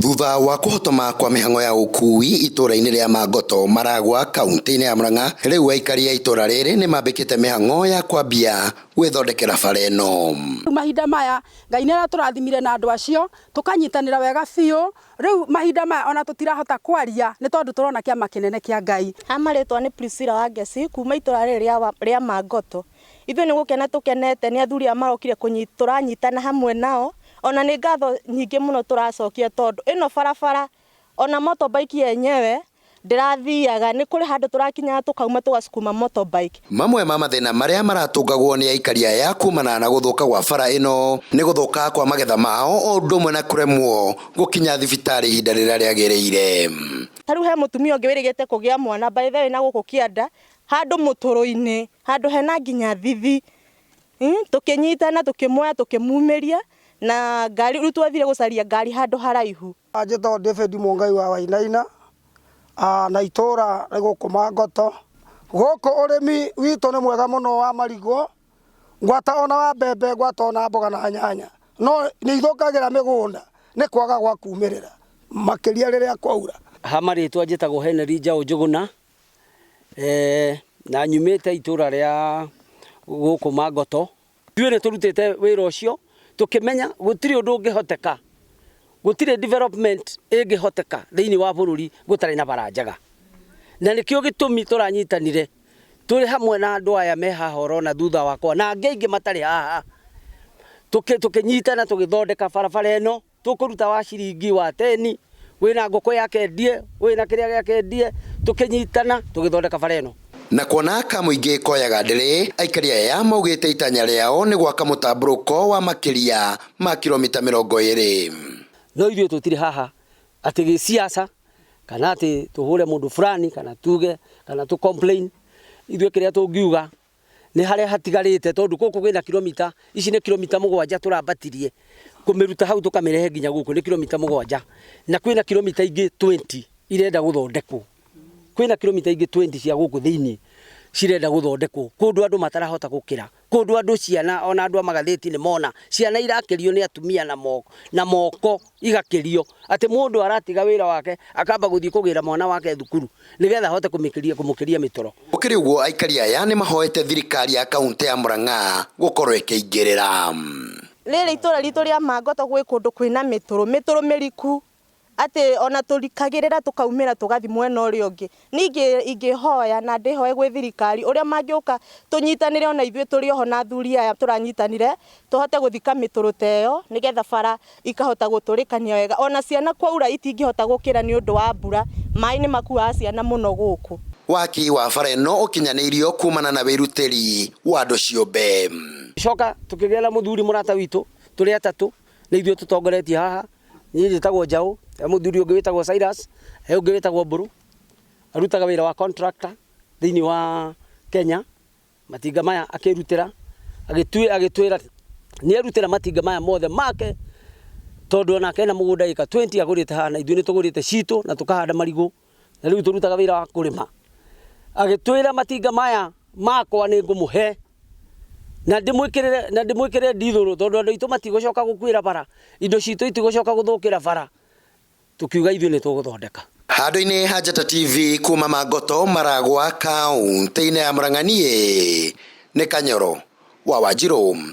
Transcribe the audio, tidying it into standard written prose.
Thutha wa kũhotoma kwa mĩhang'o ya ũkui itũra-inĩ rĩa Mangoto Maragwa kaunti-inĩ ya Murang'a, rĩu aikari a itũra rĩrĩ nĩ mambĩkĩte mĩhang'o ya kwambia gwĩthondekera bara ĩno. Mahinda maya Ngai nĩ aratũrathimire na andũ acio tũkanyitanĩra wega biũ. Rĩu mahinda maya ona tũtirahota kwaria nĩ tondũ tũrona kĩama kĩnene kĩa Ngai. Ha marĩtwa nĩ Priscilla Wangeci kuma itũra rĩrĩ rĩa Mangoto. Ithuĩ nĩ gũkena tũkenete nĩ athuri aya marokire tũranyitana hamwe nao. Ona nĩ ngatho nyingĩ mũno tũracokia tondũ ĩno barabara ona motorbike yenyewe ndĩrathiaga, nĩ kũrĩ handũ tũrakinyaga tũkauma tũgacukuma motorbike. Mamwe ma mathĩna marĩa maratũngagwo nĩ aikari aya kumana na gũthũka gwa bara ĩno nĩ gũthũka kwa magetha mao o ũndũ ũmwe na kũremwo gũkinya thibitarĩ ihinda rĩrĩa rĩagĩrĩire. Ta rĩu he mũtumia ũngĩ wĩrĩgĩte kũgĩa mwana by the way na gũkũ kĩanda handũ mũtũrũ-inĩ handũ hena nginya thithi, tũkĩnyitana tũkĩmuoya tũkĩmumĩria na ngari, rĩu twathire gũcaria ngari handũ haraihu. Njĩtagwo David Mũngai wa Wainaina na itũra nĩ gũkũ Mangoto. Gũkũ ũrĩmi witũ nĩ mwega mũno wa marigũ, ngwata ona wa mbembe, ngwata ona mboga na nyanya, no nĩ ithũkagĩra mĩgũnda nĩ kwaga gwa kumĩrĩra makĩria rĩrĩa kwaura. Ha marĩtwa njĩtagwo Henry Njaũ Njũgũna, na nyumĩte itũra rĩa gũkũ Mangoto. Ithuĩ nĩ tũrutĩte wĩra ũcio tũkĩmenya gũtirĩ ũndũ ũngĩhoteka, gũtirĩ development ĩngĩhoteka thĩinĩ wa bũrũri gũtarĩ na bara njega. Na nĩkĩo gĩtũmi tũranyitanire tũrĩ hamwe na andũ aya me haha ũrona thutha wakwa na angĩ aingĩ matarĩ haha, tũkĩnyitana tũgĩthondeka barabara ĩno. Tũkũruta wa ciringi wa teni, wĩna ngũkũ yake endie, wĩna kĩrĩa gĩake endie, tũkĩnyitana tũgĩthondeka bara ĩno. Na kuona kamũingĩ koyaga ndĩrĩ, aikari aya maugĩte itanya rĩao nĩ gwaka mũtambũrũko wa makĩria ma kilomita 20. No ithuĩ tũtirĩ haha atĩ gĩsiasa kana atĩ tũhũre mũndũ fulani kana tuge kana tũ complain. Ithuĩ kĩrĩa tũngiuga nĩ harĩa hatigarĩte tondũ gũkũ kwĩna kilomita ici nĩ kilomita 7 tũrambatirie kũmĩruta hau tũkamĩrehe nginya gũkũ nĩ kilomita 7, na kwĩna kilomita ingĩ 20 irenda gũthondekwo. Kwĩna kilomita ingĩ 20 cia gũkũ thĩinĩ cirenda gũthondekwo kũndũ andũ matarahota gũkĩra, kũndũ andũ ciana ona andũ a magathĩti nĩ mona ciana irakĩrio nĩ atumia na moko igakĩrio atĩ mũndũ aratiga wĩra wake akamba gũthiĩ kũgĩra mwana wake thukuru nĩgetha ahote kũmũkĩria mĩtoro. Gũkĩrĩ ũguo aikari aya nĩ mahoete thirikari ya kaunti ya Murang'a gũkorwo ĩkĩingĩrĩra. Rĩrĩ itũra ritũ rĩa Mangoto gwĩ kũndũ kwĩna mĩtũrũ, mĩtũrũ mĩriku atĩ ona tũrikagĩrĩra tũkaumĩra tũgathiĩ mwena ũrĩa ũngĩ. Ningĩ ingĩhoya na ndĩhoe gwĩ thirikari ũrĩa mangĩũka tũnyitanĩre ona ithuĩ tũrĩ oho na athuri aya tũranyitanire tũhote gũthika mĩtũrũ ta ĩyo nĩgetha bara ikahota gũtũrĩkania wega. Ona ciana kwaura itingĩhota gũkĩra nĩ ũndũ wa mbura, maĩ nĩ makuaga ciana mũno gũkũ. Waki wa bara ĩno ũkinyanĩirio kumana na wĩrutĩri wa andũ ciũmbe. Coka tũkĩgĩa na mũthuri mũrata witũ tũrĩ atatũ nĩ ithuĩ tũtongoretie haha. Niĩ njĩtagwo Njaũ, he mũthuri ũngĩ wĩtagwo Cyrus, he ũngĩ wĩtagwo Mbũrũ, arutaga wĩra wa contractor thĩinĩ wa Kenya. Matinga maya akĩrutĩra, agĩtwĩra nĩ erutĩra matinga maya mothe make tondũ onake ena mũgũnda ĩka 20 agũrĩte haha na ithuĩ nĩ tũgũrĩte citũ na tũkahanda marigũ na rĩu tũrutaga wĩra wa kũrĩma. Agĩtwĩra matinga maya makwa nĩ ngũmũhe na ndĩmwĩkĩrĩre na ndĩmwĩkĩrĩre ndithũrũ tondũ andũ aitũ matigũcoka gũkuĩra bara, indo citũ itigũcoka gũthũkĩra bara. Tũkiuga ithuĩ nĩ tũgũthondeka. Handũ-inĩ ha Njata TV kuma Mangoto Maragwa kaunti-inĩ ya Murang'a, niĩ nĩ Kanyoro wa Wanjirũ.